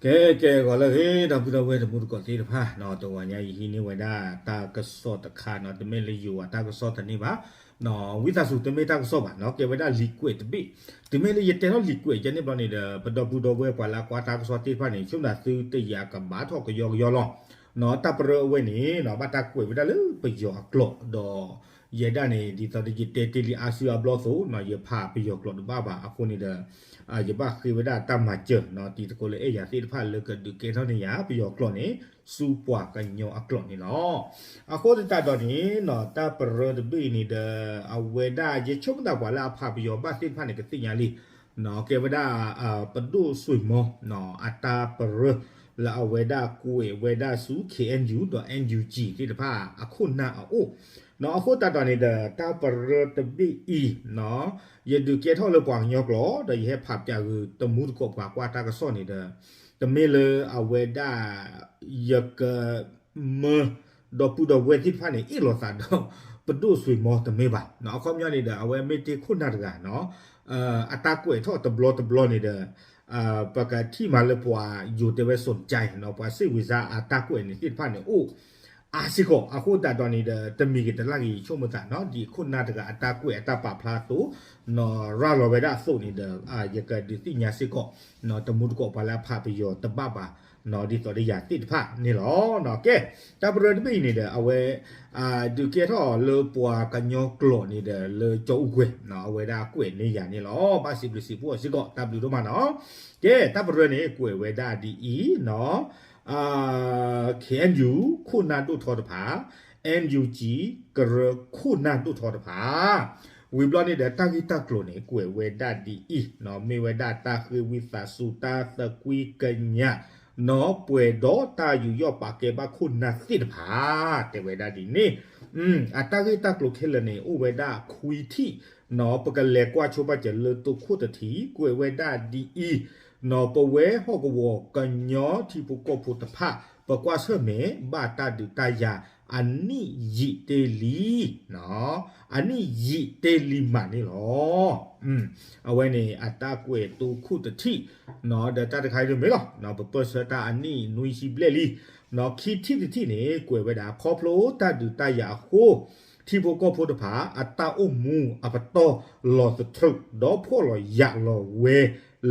ကဲ ကဲ ဂီၤလၢအဂ့ၤ ဒီပုၢ်ဒီဝဲၢ်တံၤသကိးသ့ၣ်တဖၣ်နီၤ, တဂီၤညါယဟံးန့ၢ်ဝဲဒၣ်တၢ်ကစီၣ်တခါနီၤ, တမ့ၢ်လၢယိၤအတၢ်ကစီၣ်တန့ၢ်ဘၣ်နီၤ, ဝံသးစူၤ တမ့ၢ်တၢ်ကစီၣ်ဘၣ်နီၤ, ကဲဝဲဒၣ်လံာ်ကွဲးတဘ့ၣ်, တုၤမ့ၢ်လၢယတဲထီၣ်လံာ်ကွဲးယဲန့ၣ်ဘျီန့ၣ်ဒီး ပဒီပုၢ်ဒီဝဲၢ်ပှၤလၢအကွၢ်တၢ်ကစီၣ်သ့ၣ်တဖၣ်န့ၣ် ဆိမိၣ်သးသုတယာ်ကဘၣ်ထီၣ်ကယီကယီလီၤနီၤ, တၢ်ပရၢအဝဲန့ၣ်နီၤ ဘၣ်တၢ်ကွဲးဝဲဒၣ်လၢပယီၤအကျိာ်ဒီး ယဲဒၣ်န့ၣ် ဒ်သိးဒီးယတဲတ့ၢ်လံအါစုအါဘျီအသိးနီၤ, ယဖးပယီၤကျိာ်တဘၣ်ဘၣ်အဃိန့ၣ်ဒီး ယဘၣ်ဃ့ဝဲဒၣ်တၢ်မၤစၢၤနီၤ, တံၤသကိးလၢအဲၣ်ယၤသ့ၣ်တဖၣ်လၢကဒုးကဲထီၣ်န့ၢ်ယၤ ပယီၤကျိာ်န့ၣ် ဆူပှၤကညီအကျိာ်န့ၣ်လီၤ. အဃိသတးဒီးန့ၣ်နီၤ တၢ်ပရၢတဘ့ၣ်အံၤန့ၣ်ဒီး အဝဲဒၣ် ယဆိကမိၣ်သးပှၤလၢအဖးပယီၤဘၣ်သ့ၣ်တဖၣ်န့ၣ် ကသ့ၣ်ညါလံနီၤ, ကဲဝဲဒၣ် ပဒိၣ်စွ့ၤမီၤနီၤ အတၢ်ပရၢ လၢအဝဲဒၣ်ကွဲးဝဲဒၣ်ဆူ K N U ဒီး N U G သ့ၣ်တဖၣ်အခိၣ်နၢ်အအိၣ်နီၤ, အဃိသတးဒီးန့ၣ်ဒီး တၢ်ပရၢတဘ့ၣ်အံၤနီၤ ယဒုးကဲထီၣ်လၢပှၤကညီကျိာ် ဒီးယဟဲဖးပၠးဂုာ်တမူတကိးပှၤကွၢ်တၢ်ကစီၣ်န့ၣ်ဒီး တမ့ၢ်လၢအဝဲဒၣ် ယက မၢ ဒီပုၢ်ဒီဝဲၢ်သ့ၣ်တဖၣ်န့ၣ် အ့ၣ်လိာ်သးဒီး ပဒိၣ်စွ့ၤမီၤတမ့ၢ်ဘၣ်နီၤ, အခီပညီန့ၣ်ဒီး အဝဲမ့ၢ်တ့ၢ်ခိၣ်နၢ်တဂၤနီၤ အတၢ်ကွဲးထီၣ်တဘျီတဘျီန့ၣ်ဒီး ပကထံၣ်မးလၢပှၤယိၤတဲဝဲ စူၣ်ကၠဲနီၤ, ပှၤစ့ၣ်ဝံၤစါအတၢ်ကွဲးန့ၣ်သ့ၣ်တဖၣ်န့ၣ် အိၣ်အါစ့ၢ်ကီး, အဃိသတးဒီးန့ၣ်ဒီး တမံၤဂ့ၤတလၢ်ဂ့ၤ ယဆိကမိၣ်သးနီၤ ဒ်ခိၣ်နၢ်တဂၤအတၢ်ကွဲးအတၢ်ပာ်ဖျါအသိးနီၤ ရၤလီၤဝဲဒၣ်အသိးန့ၣ်ဒီး ယကဒုးသ့ၣ်ညါစ့ၢ်ကီးနီၤ တမူတကိးပှၤလၢအဖးပယီၤတဘၣ်ဘၣ်နီၤ ဒ်သိးဒီးယၤသ့ၣ်တဖၣ်န့ၣ်လီၤ. ကဲ တၢ်ပရၢတဘ့ၣ်အံၤန့ၣ်ဒီး အဝဲ ဒုးကဲထီၣ်လၢပှၤကညီကျိာ်န့ၣ်ဒီး လၢကၠီအူကွဲၤနီၤ အဝဲဒၣ်ကွဲးန့ၢ်ယၤန့ၣ်လီၤ. ဘၣ်စံးဘျုးစံးဖှိၣ်အီၤစ့ၢ်ကီး တၢ်ဘျုးဒိၣ်မးနီၤ. ကဲ တၢ်ပရၢန့ၣ် ကွဲးဝဲဒၣ်ဒ်အံၤနီၤ K N U ခိၣ်နၢ်ဒိၣ်ထီတဖၣ် N U G ကရၢခိၣ်နၢ်ဒိၣ်ထီတဖၣ် ဝံၤဘျီန့ၣ်ဒီး တၢ်ဂ့ၢ်တၢ်ကျိၤန့ၣ် ကွဲးဝဲဒၣ်ဒ်အံၤနီၤ မ့ၢ်ဝဲဒၣ်တၢ်ဃ့ဝံသးစူၤ တၢ်သကွံၢ်ကညးနီၤ ပှဲၤဒီးတၢ်ယူးယီၣ်ပာ်ကဲဘၣ်ခိၣ်နၢ်သ့ၣ်တဖၣ် တဲဝဲဒၣ်ဒ်န့ၣ် အတၢ်ဂ့ၢ်တၢ်ကျိၤခဲလၢာ်န့ၣ် အိၣ်ဝဲဒၣ်ခွံထံၣ်နီၤ ပကလဲၤကွၢ်ဆိဘၣ်စၢၤလၢသုးခိၣ်တထံး ကွဲးဝဲဒၣ်ဒ်အံၤနီၤ ပဝဲဟီၣ်ကဝီၤကညီထံဖိကီၢ်ဖိတဖၣ် ပကွၢ်ဆၢၣ်မဲာ်ဘၣ်တၢ်ဒုးတၢ်ယၤအနံၣ်ယံာ်တ့ၢ်လံ အနံၣ်ယံာ်တ့ၢ်လံမးန့ၣ်လီၤ. အဝဲန့ၣ် အတၢ်ကွဲးသုးခိၣ်တထံးနီၤ ဒီးတၢ်တခါအံၤဒ်မ့ၢ်လီၤ ပပၢၢ်ဆၢတၢ်အနံၣ်နွံဆံဘျဲၣ်လံနီၤ ခံထံၣ်တထံၣ်န့ၣ် ကွဲးဝဲဒၣ် ခီဖျိတၢ်ဒုးတၢ်ယၤအဃိ ထံဖိကီၢ်ဖိတဖၣ် အတၢ်အိၣ်မူအပတီၢ်လီၤသထြုး ဒီးဖှီၣ်လီၤယာ်လီၤဝဲ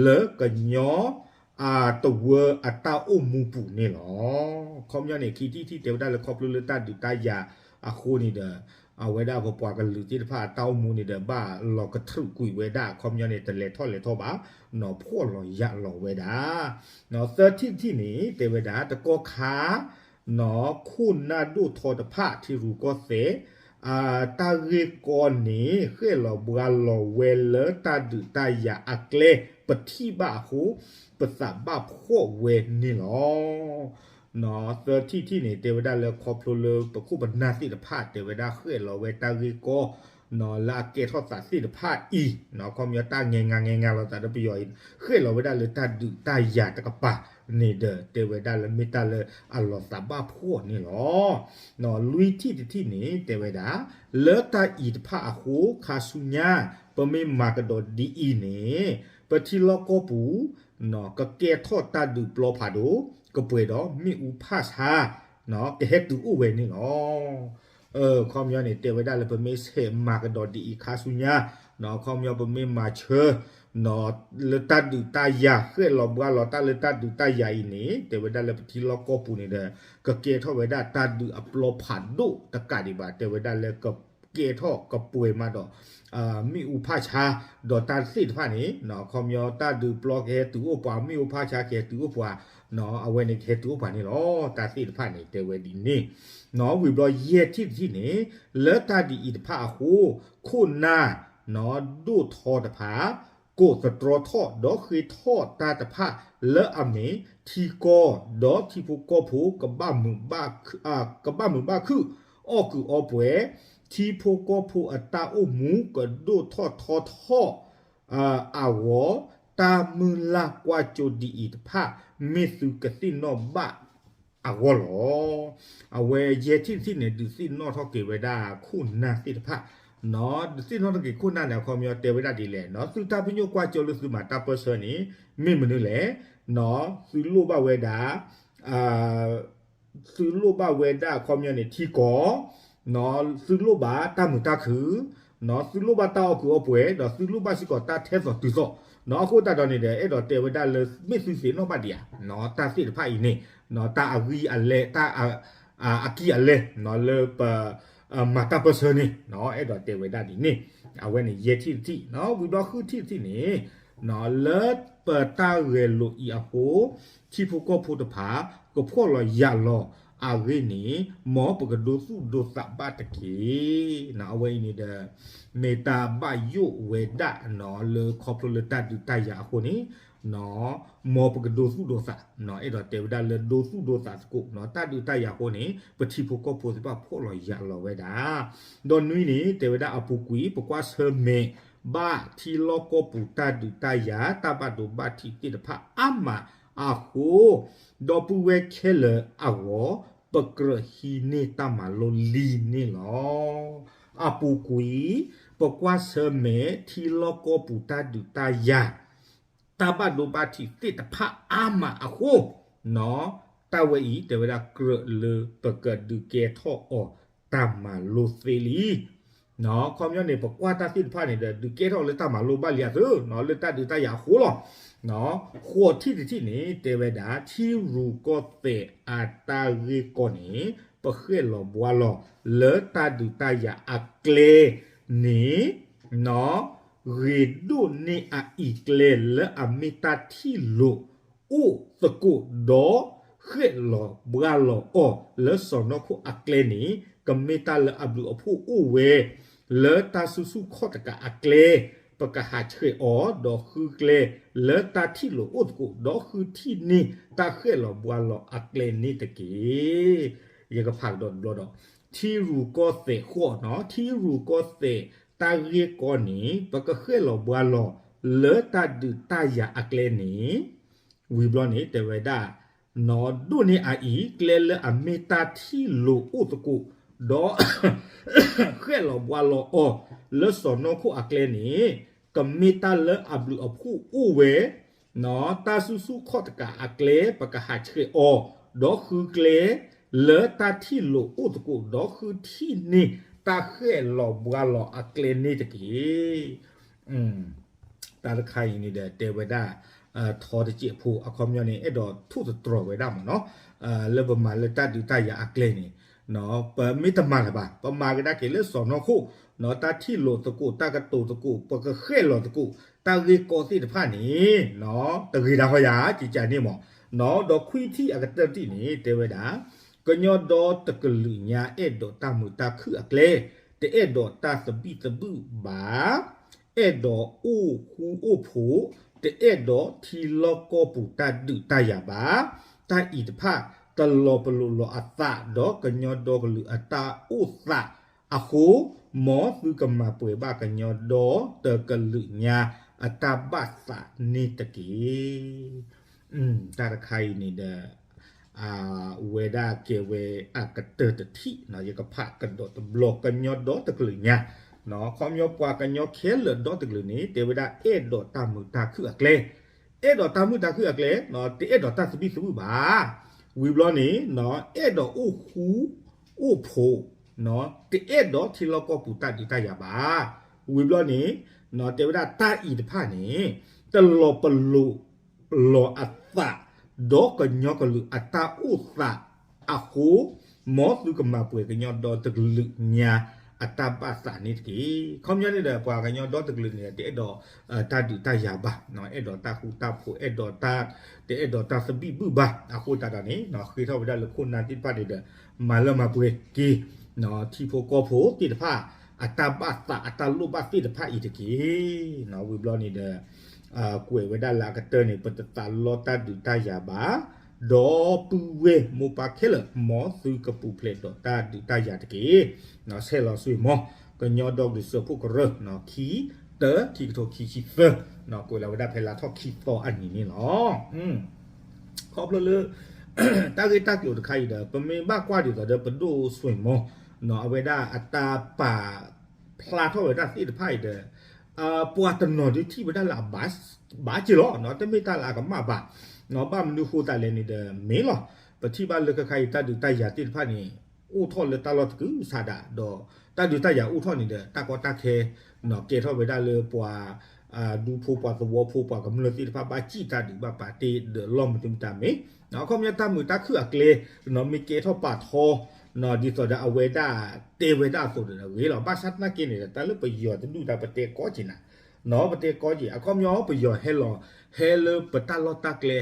လၢကညီ အတဝၢအတၢ်အိၣ်မူပူၤန့ၣ်လီၤ. ခီပညီန့ၣ် ခံထံၣ်တထံၣ်တဲဝဲဒၣ်လၢ ခီဖျိလၢတၢ်ဒုးတၢ်ယၤအဃိန့ၣ်ဒီး အဝဲဒၣ်ပပှၤကလုာ်သ့ၣ်တဖၣ်အတၢ်အိၣ်မူန့ၣ်ဒီး ဘၣ်လီၤကထြုးကွံာ်ဝဲဒၣ် ခီပညီန့ၣ် တလဲၤထီၣ်လဲၤထီၣ်ဘၣ်နီၤ ဖှီၣ်လီၤယာ်လီၤဝဲဒၣ် သၢထံၣ်တထံၣ်န့ၣ် တဲဝဲဒၣ် တကီၢ်ခါနီၤ ခိၣ်နၢ်ဒိၣ်ထီတဖၣ် ထံရူၢ်ကီၢ်သဲး တၢ်ဂ့ၢ်ကီန့ၣ် ဃဲၣ်လီၤဘှါလီၤဝဲလၢတၢ်ဒုးတၢ်ယၤအကျဲ ပထံၣ်ဘၣ်အဃိ ပသးဘၣ်ဖှီၣ်ဝဲန့ၣ်လီၤ. သၢထံၣ်တထံၣ်န့ၣ် တဲဝဲဒၣ်လၢခီဖျိလၢပခိၣ်ပနၢ်သ့ၣ်တဖၣ် တဲဝဲဒၣ်ဃဲၣ်လီၤဝဲတၢ်ဂ့ၢ်ကီနီၤ လၢအကဲထီၣ်သးသ့ၣ်တဖၣ်အံၤနီၤ ခီပညီတၢ်ငဲၤငါငဲၤငါလီၤသးဒီးပယီၤအံၤ ဃဲၣ်လီၤဝဲဒၣ်လၢတၢ်ဒုးတၢ်ယၤတကပၤန့ၣ်ဒီး တဲဝဲဒၣ်လၢမ့ၢ်တၢ်လၢအလီၤသးဘၣ်ဖှီၣ်န့ၣ်လီၤ. လွံၢ်ထံၣ်တထံၣ်န့ၣ် တဲဝဲဒၣ် လၢတၢ်အံၤတဖၣ်အဃိ ခါဆူညါ ပမ့ၢ်မၤကဒီးဒ်အံၤန့ၣ် ပထံလီၢ်ကီၢ်ပူၤ ကကဲထီၣ်တၢ်ဒုးပျီဖးဒိၣ် ကပှဲၤဒီးမ့ၣ်အူဖၣ်ဆါ ကဟဲတုၤအိၣ်ဝဲန့ၣ်လီၤ. ခီပညီန့ၣ် တဲဝဲဒၣ်လၢပမ့ၢ်ဆဲးမၤကဒီးဒ်အံၤခါဆူညါ ခီပညီပမ့ၢ်မၤဆၢ လၢတၢ်ဒုးတၢ်ယၤဃဲၣ်လီၤဘှါလီၤတၢ်လၢတၢ်ဒုးတၢ်ယၤအံၤန့ၣ် တဲဝဲဒၣ်လၢပထံလီၢ်ကီၢ်ပူၤန့ၣ်ဒီး ကကဲထီၣ်ဝဲဒၣ်တၢ်ဒုးအပျီဖးဒိၣ်တကးဒံးဘၣ် တဲဝဲဒၣ်လၢကကဲထီၣ်ကပှဲၤမးဒီး မ့ၣ်အူဖၣ်ဆါ ဒီးတၢ်သ့ၣ်တဖၣ်န့ၣ် ခီပညီတၢ်ဒုးပျီကဟဲတုၤအိၣ်ပှၤ မ့ၣ်အူဖၣ်ဆါကဟဲတုၤအိၣ်ပှၤ အဝဲန့ၣ်ကဟဲတုၤအိၣ်ပှၤန့ၣ်လီၤ. တၢ်သ့ၣ်တဖၣ်န့ၣ် တဲဝဲဒ်န့ၣ် ဝံၤဘျီယဲၢ်ထံၣ်တထံၣ်န့ၣ် လၢတၢ်ဒ်အံၤတဖၣ်အဃိ ခိၣ်နၢ် ဒိၣ်ထီတဖၣ် ကိးသတြီထီၣ်ဒီးဃ့ထီၣ်တၢ်တဖၣ်လၢအမ့ၢ် ထံကီၢ်ဒီးထံဖိကီၢ်ဖိ ကဘၣ်မုာ်ဘၣ်ခုၣ် အီၣ်ကုၢ်အီပှဲၤ ထံဖိကီၢ်ဖိအတၢ်အိၣ်မူကဒိၣ်ထီၣ်ထီထီၣ် အဂီၢ် တၢ်မုၢ်လၢ်ကွၢ်စိဒ်အံၤတဖၣ် မ့ၢ်သုကသ့ၣ်နီၣ်ဘၣ်အဂီၢ်လီၤ. အဝဲယဲၢ်ထံၣ်တထံၣ်န့ၣ် ဒုးသ့ၣ်နီၣ်ထီၣ်က့ၤဝဲဒၣ်ခိၣ်နၢ်သ့ၣ်တဖၣ် ဒုးသ့ၣ်နီၣ်ထီၣ်က့ၤခိၣ်နၢ်န့ၣ် အခီပညီတဲဝဲဒၣ်ဒ်လဲၣ် သုတၢ်ပညိၣ်ကွၢ်စိလၢသုမၤတၢ်ပၢၢ်ဆၢန့ၣ် မ့ၢ်မနုၤလဲၣ် သုလိၣ်ဘၣ်ဝဲဒၣ် သုလိၣ်ဘၣ်ဝဲဒၣ်အခီပညီန့ၣ် ထံကီၢ်, သုလိၣ်ဘၣ်တၢ်မုာ်တၢ်ခုၣ်, သုလိၣ်ဘၣ်တၢ်အီၣ်ကုးအီပှဲၤ, ဒီးသုလိၣ်ဘၣ်စ့ၢ်ကီးတၢ်ထဲသိးတုၤသိး, အဃိသတးဒီးန့ၣ်ဒီး အဲၣ်ဒိးတဲဝဲဒၣ်လၢ မ့ၢ်သုသ့ၣ်နီၣ်ဘၣ်ဒံးဧါ, တၢ်သ့ၣ်တဖၣ်အံၤန့ၣ် တၢ်အဂံၢ်အလဲၢ် တၢ် အကံၢ်အလဲၢ် လၢပ မၤတၢ်ပၢၢ်ဆၢန့ၣ် အဲၣ်ဒိးတဲဝဲဒၣ်ဒ်န့ၣ်, အဝဲန့ၣ်ယဲၢ်ထံၣ်တထံၣ်, ဝံၤဘျီဃုထံၣ်တထံၣ်န့ၣ် လၢပတၢ်ဂဲၤလိာ်အံၤအဃိ ထံဖိကီၢ်ဖိတဖၣ် ကဖှီၣ်လီၤယာ်လီၤအဂ့ၢ်န့ၣ် မ်ပကဒိသူၣ်ဒိသးဘၣ်တက့ၢ်. အဝဲအံၤန့ၣ်ဒီး မ့ၢ်တၢ်ဘၣ်ယိၣ်ဝဲဒၣ်လၢခီဖျိလၢတၢ်ဒုးတၢ်ယၤအဃိန့ၣ် မ်ပကဒိသူၣ်ဒိသး, အဲၣ်ဒိးတဲဝဲဒၣ်လၢဒိသူၣ်ဒိသးသကိး တၢ်ဒုးတၢ်ယၤအဃိန့ၣ် ပထံဖိကီၢ်ဖိသ့ၣ်တဖၣ်ဖှီၣ်လီၤယာ်လီၤဝဲဒၣ်. ဒီးနွံန့ၣ် တဲဝဲဒၣ်အပူၤကွံာ် ပကွၢ်ဆၢၣ်မဲာ်ဘၣ်ထံလီၢ်ကီၢ်ပူၤတၢ်ဒုးတၢ်ယၤ တၢ်ဘၣ်ဒိဘၣ်ထံးသ့ၣ်တဖၣ်အါမးအဃိ ဒီပုၢ်ဝဲၢ်ခဲလၢာ်အဂီၢ် ပကြၢးဟံးန့ၢ်တၢ်မၤလိလံန့ၣ်လီၤ. အပူၤကွံာ် ပကွၢ်ဆၢၣ်မဲာ်ထံလီၢ်ကီၢ်ပူၤတၢ်ဒုးတၢ်ယၤ တၢ်ဘၣ်ဒိဘၣ်ထံးသ့ၣ်တဖၣ်အါမးအဃိ တၢ်ဝဲအံၤ တဲဝဲဒၣ်ကြၢးလၢပကဒုးကဲထီၣ်အီၤတၢ်မၤလိသ့လံ. ခီပညီန့ၣ် ပကွၢ်တၢ်သ့ၣ်တဖၣ်န့ၣ်ဒီး ဒုးကဲထီၣ်လၢတၢ်မၤလိဘၣ်လံအသိး လၢတၢ်ဒုးတၢ်ယၤအဃိလီၤ. ဃိးထံၣ်တထံၣ်န့ၣ် တဲဝဲဒၣ် ထံရူၢ်ကီၢ်သဲးအတၢ်ဂ့ၢ်ကီန့ၣ် ပဃဲၣ်လီၤဘှါလီၤလၢတၢ်ဒုးတၢ်ယၤအကျဲန့ၣ် ဂ့ၤဒိၣ်န့ၢ်အအံၤကျဲလၢအမ့ၢ်တၢ်ထံၣ်လိာ်အိၣ်သကိးဒီး ဃဲၣ်လီၤဘှါလီၤအီၤလၢစီၢ်နီၤခိၣ်အကျဲန့ၣ် ကမ့ၢ်တၢ်လၢအဘျုးအဖှိၣ်အိၣ်ဝဲ လၢတၢ်စုဆူၣ်ခီၣ်တကးအကျဲ ပကဟးဆှဲးအီၤ ဒီးဃုကျဲလၢတၢ်ထံၣ်လိာ်အိၣ်သကိး ဒီးဃုထံၣ်န့ၢ်တၢ်ဃဲၣ်လီၤဘှါလီၤအကျဲန့ၣ်တက့ၢ်. ယကဖးကဒီးတဘျီဒီး ထံရူၢ်ကီၢ်သဲးဃိးနီၤ ထံရူၢ်ကီၢ်သဲးတၢ်ဂ့ၢ်ကီန့ၣ် ပကဃဲၣ်လီၤဘှါလီၤလၢတၢ်ဒုးတၢ်ယၤအကျဲန့ၣ် ဝံၤဘျီန့ၣ် တဲဝဲဒၣ် နီၤဒိၣ်န့ၢ်အအံၤ ကျဲလၢအမ့ၢ်တၢ်ထံၣ်လိာ်အိၣ်သကိး ဒီး ဃဲၣ်လီၤဘှါလီၤအီၤ လၢစီၢ်နီၤခိၣ်အကျဲန့ၣ် ကမ့ၢ်တၢ်လၢအဘျုးအဖှိၣ်အိၣ်ဝဲ တၢ်စုဆူၣ်ခီၣ်တကးအကျဲ ပကဟးဆှဲးအီၤ ဒီးဃုကျဲ လၢတၢ်ထံၣ်လိာ်အိၣ်သကိး ဒီးဃုထံၣ်န့ၢ်တၢ်ဃဲၣ်လီၤဘှါလီၤအကျဲန့ၣ်တက့ၢ်. တၢ်တခါအံၤန့ၣ်ဒီး တဲဝဲဒၣ် ထီတစဲးဖိ အခီပညီန့ၣ် အဲၣ်ဒိးထိၣ်သတြီၤဝဲဒၣ်မ့ၢ်နီၤ လၢပမၤလၢတၢ်ဒုးတၢ်ယၤအကျဲန့ၣ် ပမ့ၢ်တမၤလၢၤဘၣ် ပမၤကဒါက့ၤလၢစီၢ်နီၤခိၣ် တၢ်ထံၣ်လိာ်သကိး တၢ်ကတိၤသကိး ပကဃဲၣ်လီၤသကိး တၢ်ဂ့ၢ်ကီသ့ၣ်တဖၣ်န့ၣ် တဂ့ၤတၢ်ဃီယၤ ကကန့ၣ်မ့ၢ် ဒီးခွံထံၣ်အကတၢၢ်တထံၣ်န့ၣ် တဲဝဲဒၣ် ကညီဒီတကလုာ်ညါ အဲၣ်ဒိးတၢ်မုာ်တၢ်ခုၣ်အကျဲ, တအဲၣ်ဒိးတၢ်သဘံၣ်သဘုၣ်ဘၣ်, အဲၣ်ဒိးအိၣ်ဃူအိၣ်ဖိး, တအဲၣ်ဒိးထံလီၢ်ကီၢ်ပူၤတၢ်ဒုးတၢ်ယၤဘၣ်. တၢ်အံၤတဖၣ် တလီၤပလိာ်လီၤအသး ဒီးကညီဒီကလုာ်အတၢ်အိၣ်သးအဃိ, မ်သုကမၤပှဲၤဘၣ်ကညီဒီတကလုာ်ညါအတၢ်ဘၣ်သးန့ၣ်တက့ၢ်. တၢ်တခါအံၤန့ၣ်ဒီး ဝဲဒၣ်ကဲဝဲအကတၢၢ်တထံၣ် ယကဖးကဒီးတဘျီ ကညီဒီတကလုာ်ညါ ခီပညီပှၤကညီခဲလၢာ်ဒီတကလုာ်န့ၣ် တဲဝဲဒၣ်အဲၣ်ဒိးတၢ်မုာ်တၢ်ခုၣ်အကျဲ, အဲၣ်ဒိးတၢ်မုာ်တၢ်ခုၣ်အကျဲ, တအဲၣ်ဒိးတၢ်သဘံၣ်သဘုၣ်ဘၣ်. ဝံၤဘျီန့ၣ် အဲၣ်ဒိးအိၣ်ဃူအိၣ်ဖိး, တအဲၣ်ဒိးထံလီၢ်ကီၢ်ပူၤတၢ်ဒုးတၢ်ယၤဘၣ်. ဝံၤဘျီန့ၣ် တဲဝဲဒၣ်တၢ်အံၤတဖၣ်န့ၣ် တလီၤပလိာ်လီၤအသး ဒီးကညီကလုာ်အတၢ်အိၣ်သးအဃိ, မ်သုကမၤပှဲၤကညီဒီတကလုာ်ညါအတၢ်ဘၣ်သးန့ၣ်တက့ၢ်. ခီပညီန့ၣ်ဒီး ပှၤကညီဒီတကလုာ်န့ၣ် တအဲၣ်ဒိးတၢ်ဒုးတၢ်ယၤဘၣ်, အဲၣ်ဒိးတၢ်ဃူတၢ်ဖိး, အဲၣ်ဒိးတၢ်, တအဲၣ်ဒိးတၢ်သဘံၣ်ဘုၣ်ဘၣ်. အဃိသတးဒီးန့ၣ် ဃ့ထီၣ်ဝဲဒၣ်လၢခိၣ်နၢ်သ့ၣ်တဖၣ်န့ၣ်ဒီး မၤလၢမၤပှဲၤက့ၤ ထံဖိကီၢ်ဖိသ့ၣ်တဖၣ် အတၢ်ဘၣ်သးအတၢ်လိၣ်ဘၣ်သ့ၣ်တဖၣ်အံၤတက့ၢ်. ဝံၤဘျီန့ၣ်ဒီး ကွဲးဝဲဒၣ်လၢအကတၢၢ်န့ၣ် ပတသးလီတၢ်ဒုးတၢ်ယၤဘၣ်, ဒီပုၢ်ဝဲၢ်မိၢ်ပၢ်ခဲလၢာ် မ်သုကပူၤဖျဲးဒီးတၢ်ဒုးတၢ်ယၤတက့ၢ်. ဆဲးလီၤဆူမီၤ ကညီဒီကလုာ်စၢဖှိၣ်ကရၢ ခံ တၢ ခံကထိခံဆံသၢ, ကွဲးလီၤဝဲဒၣ်ဖဲလါထီၣ်ခံသီအနံၤန့ၣ်လီၤ. ခီဖျိလၢ တၢ်ဂ့ၢ်တၢ်ကျိၤတခါအံၤဒီး ပမ့ၢ်ဘၣ်ကွၢ်ဒ်သိးဒီး ပဒိၣ်စွ့ၤမီၤ အဝဲဒၣ်အတၢ်ပာ်ဖျါထီၣ်ဝဲဒၣ်သ့ၣ်တဖၣ်အံၤဒီး ပှၤတနီၤဒုးထံၣ်ဝဲဒၣ်လၢအဘၣ်စ့ၢ်လီၤ, တမ့ၢ်တၢ်လၢအကမၣ်ဘၣ်. ဘၣ်မနုၤဃိသးလဲၣ်န့ၣ်ဒီးမ့ၢ်လီၤ. ပထံၣ်ဘၣ်လၢခဲခါအံၤတၢ်ဒုးတၢ်ယၤသ့ၣ်တဖၣ်န့ၣ် အိၣ်ထီၣ်လၢတၢ်လီၢ်တကုာ်ဆးဒး ဒီးတၢ်ဒုးတၢ်ယၤအိၣ်ထီၣ်န့ၣ်ဒီး တၢ်ကီတၢ်ခဲ ကဲထီၣ်ဝဲဒၣ်လၢပှၤ ဒူဖိပှၤသဝီဖိပှၤကမျၢၢ်သ့ၣ်တဖၣ်ဘၣ်စံၣ်တၢ်ဒုးဘၣ်ပာ်တ့ၢ်ဒီးလီၢ်မနုၤမတၤမ့ၢ် အခီပညီတၢ်မုာ်တၢ်ခုၣ်အကျဲ မ့ၢ်ကဲထီၣ်ပာ်ထီ ဒ်သိးဒီးအဝဲဒၣ်တဲဝဲဒၣ်အသိးဒီးဂ့ၤလီၤ. ဘၣ်ဆၣ်သနာ်က့န့ၣ်ဒီး တၢ်လၢပယီၤတဒူၣ်တၢ်ပတဲကီက့ၤနၤ ပတဲကီက့ၤ အခီပညီပယီၤဟဲလီၤ ဟဲလၢပတၢ်လီၢ်တၢ်ကျဲ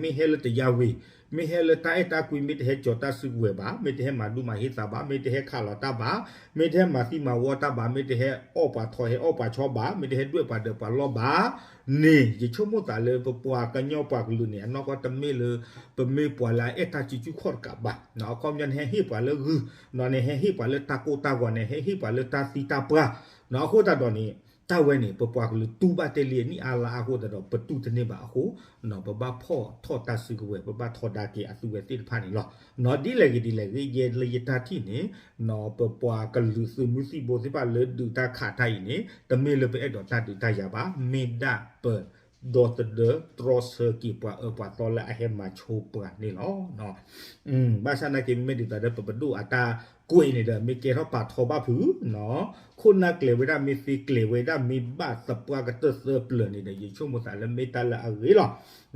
မ့ၢ်ဟဲလၢတယါဝ့ၤ မ့ၢ်ဟဲလၢတၢ်အဲၣ်တၢ်ကွံ မ့ၢ်တဟဲကၠီၤတၢ်စုကဝဲၤဘၣ် မ့ၢ်တဟဲမၤဒူမၤဟ့သးဘၣ် မ့ၢ်တဟဲခးလီၤတၢ်ဘၣ် မ့ၢ်တဟဲမၤသံမၤဝီတၢ်ဘၣ် မ့ၢ်တဟဲမၤသံမၤဝီတၢ်ဘၣ် မ့ၢ်တဟဲဒွဲၣ်ပှၤဒၢးပှၤလီၢ်ဘၣ်န့ၣ် ယဆိကမိၣ်သးလၢပပှၤကညီပှၤကလုာ်န့ၣ် အနီၢ်ကီၢ်တမ့ၢ်လၢ ပမ့ၢ်ပှၤလၢအအဲၣ်တၢ်စုဆူၣ်ခီၣ်တကးဘၣ် အခီပညီန့ၣ်ဟဲဟ့ၣ်ပှၤလၢဂုၢ် န့ၣ်ဟဲဟ့ၣ်ပှၤလၢတၢ်ကိၢ်တၢ်ဂီၤန့ၣ် ဟဲဟ့ၣ်ပှၤလၢတၢ်သံတၢ်ပှၢ် အဃိသတးဒီးန့ၣ် တၢ်ဝဲန့ၣ် ပပှၤကလုာ်တူၢ်ဘၣ်တ့ၢ်လံအနံၣ်အါလါအဃိသတးဒီး ပတူၢ်တန့ၢ်ဘၣ်အဃိ ပဘၣ်ဖီၣ်ထီၣ်တၢ်စုကဝဲၤ ပဘၣ်ထီဒါက့ၤအသုဝဲသ့ၣ်တဖၣ်န့ၣ်လီၤ. ဒ်လဲၣ်ဂ့ၤဒ်လဲၣ်ဂ့ၤ ယဲလၢယတၢ်ထံၣ်န့ၣ် ပပှၤကလုာ်သုးမုၢ်သံၣ်ဘိသ့ၣ်တဖၣ်လၢဒုးတၢ်ခးတၢ်အံၤန့ၣ် တမ့ၢ်လၢပအဲၣ်ဒိးတၢ်ဒုးတၢ်ယၤဘၣ် မ့ၢ်ဒၣ်ပဒီသဒၢတြီဆၢက့ၤပှၤအၢပှၤသီလၢအဟဲမၤဆိပှၤန့ၣ်လီၤ. ဘၣ်ဆၣ်သနာ်က့ မ့မ့ၢ်ဒ်သိးဒီးပပဒိၣ်အတၢ်ကွဲးန့ၣ်ဒီး မ့ၢ်ကဲထီၣ်ပာ်ထီဘၣ်ဖုး ခိၣ်နၢ်ကျဲၤဝဲဒၣ် မ့ၢ်သ့ကျဲၤဝဲဒၣ် မ့ၢ်ဘၣ်သပှၢ်ကတၢၢ်သၢပျၢၤန့ၣ်ဒီး ယဆိကမိၣ်သးလၢမ့ၢ်တၢ်လၢအဂ့ၤလီၤ.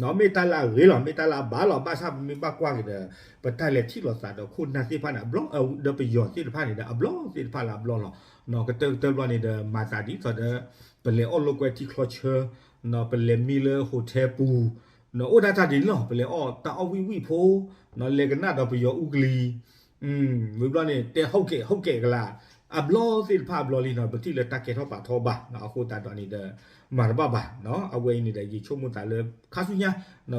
မ့ၢ်တၢ်လၢအဂ့ၤလီၤ မ့ၢ်တၢ်လၢအဘၣ်လီၤ. ဘၣ်ဆၣ်ပမ့ၢ်ဘၣ်ကွၢ်က့ၤဒီး ပတၢ်လဲၤထံၣ်လိာ်သးဒီးခိၣ်နၢ်သ့ၣ်တဖၣ်န့ၣ် အဘျီ ဒီးပယီၤသ့ၣ်တဖၣ်န့ၣ်ဒီး အဘျီသ့ၣ်တဖၣ်လၢအဘျီလီၤ. ကတၢၢ်ကတၢၢ်ဘျီန့ၣ်ဒီး မၤသးဒ်သိးဒီး ပလဲၤအီၣ်လိာ်ကွဲထံချီဆၢ ပလဲၤမံလၢ hotel ပူၤ အိၣ်ဒၣ်တၢ်ဒ်န့ၣ်လီၤ. ပလဲၤအီၣ်တၢ်အီၣ်ဝံၣ်ဝံၣ်ဖိ လဲၤကနၣ်ဒီးပယီၤအူကလံၤ ဝံၤဘျီန့ၣ် တဲ ဟုတ်ကဲ့ ဟုတ်ကဲ့ ကလါ အဘျီသ့ၣ်တဖၣ်အဘျီလံနီၤ ပထံၣ်လၢတၢ်ကဲထီၣ်ပာ်ထီဘၣ် အဃိသတးဒီးန့ၣ်ဒီး မၤတဘၣ်ဘၣ်. အဝဲအံၤန့ၣ်ဒီး ယဆိကမိၣ်သးလၢ ခါဆူညါ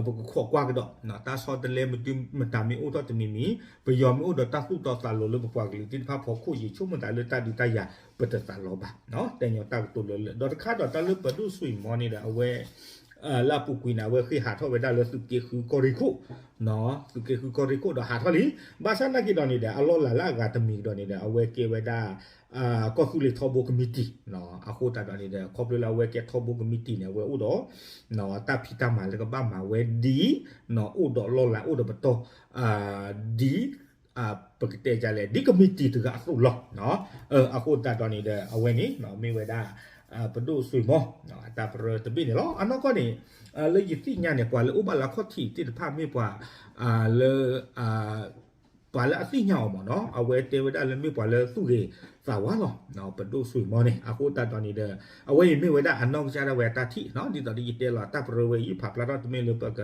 ပကခိးကွၢ်ကဒီး တၢ်ဆီတလဲမတုၤမတၤမ့ၢ်အိၣ်ထီၣ်တမံၤမံၤ ပယီၤမ့ၢ်အိၣ်ဒီးတၢ်သူၣ်တီသးလိၤလၢပပှၤကလုာ်သ့ၣ်တဖၣ်ဖီခိၣ် ယဆိကမိၣ်သးလၢတၢ်ဒုးတၢ်ယၤ ပတသးလီဘၣ်. တဲညီတၢ်ကတိၤလၢလၢ ဒီးတခါဒီးတၢ်လၢပဒိၣ်စွံၣ်မီန့ၣ်ဒီး အဝဲ လၢအပူၤကွံာ်န့ၣ် အဝဲဃ့ၢ်ဟးထီၣ်ဝဲဒၣ်လၢသုးက့ဃုကီၢ်ရ့ၣ်ခိၣ် သုးက့ဃုကီၢ်ရ့ၣ်ခိၣ်ဒီးဟးထီၣ်လံ. ဘၣ်ဆၣ်သနာ်က့ဒီးန့ၣ်ဒီး အလီၢ်လၤလၢအဂၤတမံၤကဒီးန့ၣ်ဒီး အဝဲကဲဝဲဒၣ် ကီၢ်သူလ့ၤထီဘိကမံးတံာ် အဃိသတးဒီးန့ၣ်ဒီး ခီဖျိလၢအဝဲကဲထီဘိကမံးတံာ်န့ၣ် အဝဲအိၣ်ဒီး တၢ်ဖံးတၢ်မၤလၢကဘၣ်မၤဝဲဒ် အိၣ်ဒီးလီၢ်လၤအိၣ်ဒီးပတီၢ် ဒ် ပကတဲဒ်လဲၣ် ဒ်ကမံးတံာ်တဂၤအသိးလီၤ. အဃိသတးဒီးန့ၣ်ဒီး အဝဲန့ၣ် မ့ၢ်ဝဲဒၣ် ပဒိၣ်စွံၣ်မီ အတၢ်ပရၢတဘ့ၣ်န့ၣ်လီၤ. အနီၢ်ကီၢ်န့ၣ် လၢယသ့ၣ်ညါန့ၣ် ပှၤလၢအိၣ်ဘၣ်လၢအခီၣ်ထံးသ့ၣ်တဖၣ်မ့ၢ်ပှၤ လၢ ပှၤလၢအသ့ၣ်ညါအီၤမ့ၢ်နီၤ အဝဲတဲဝဲဒၣ်လၢမ့ၢ်ပှၤလၢသူၣ်ဂ့ၤသးဝါလီၤ. ပဒိၣ်စွံၣ်မီန့ၣ် အဃိသတးဒီးန့ၣ်ဒီး အဝဲအံၤမ့ၢ်ဝဲဒၣ်အနီၢ်ကစၢ်ဒၣ်ဝဲအတၢ်ထံၣ်နီၤ ဒ်သိးဒီးယတဲလီၤတၢ်ပရၢဝဲအံၤ ဖးဖျါထီၣ်တမ့ၢ်လၢပက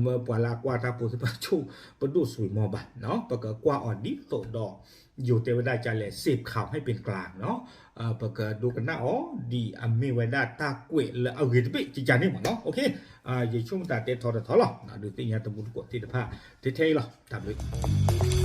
မၢပှၤလၢအကွၢ်တၢ်ဖိသ့ၣ်တဖၣ်ဆိၣ် ပဒိၣ်စွံၣ်မီဘၣ်. ပကကွၢ်အီၤဒ်သိးဒီး ယိၤတဲဝဲဒၣ်ကလဲၣ် စ့းခးဟဲပ့ၤတကျါနီၤ ပကဒိကနၣ်အီၤ ဒ်အမ့ၢ်ဝဲဒၣ်တၢ်ကွဲးလၢအဂ့ၤတဘ့ၣ်ကကန့ၣ်မ့ၢ်နီၤ. ယဆိကမိၣ်တၢ်တဲထီတထီလီၤ ဒုးသ့ၣ်ညါတမူတကိးသ့ၣ်တဖၣ် ထဲထဲအံၤလီၤ တၢ်ဘျုး